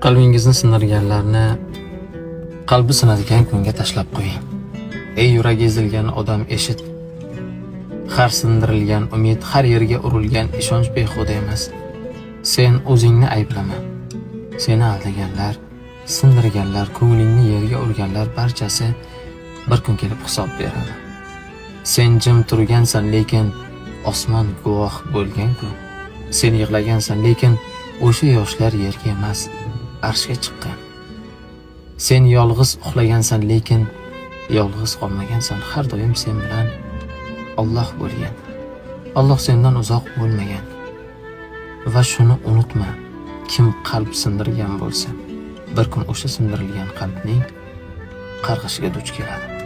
Qalbingizni sindirganlarni qalbi sinadigan kunga tashlab qo'ying. Ey yuragi ezilgan odam, eshit. Har sindirilgan umid, har yerga urilgan ishonch behuda emas. Sen o'zingni ayblama. Seni aldaganlar, sindirganlar, ko'nglingni yerga urganlar barchasi bir kun kelib hisob beradi. Sen jim turgansan, lekin osmon guvoh bo'lgan-ku. Sen yig'lagansan, lekin o'sha yoshlar yerga emas, arshga chiqqan. Sen yolg'iz uxlagansan, lekin yolg'iz qolmagansan. Har doim sen bilan Alloh bo'lgan. Alloh sendan uzoq bo'lmagan. Va shuni unutma, kim qalb sindirgan bo'lsa, bir kun o'sha sindirilgan qalbning qarg'ishiga duch keladi.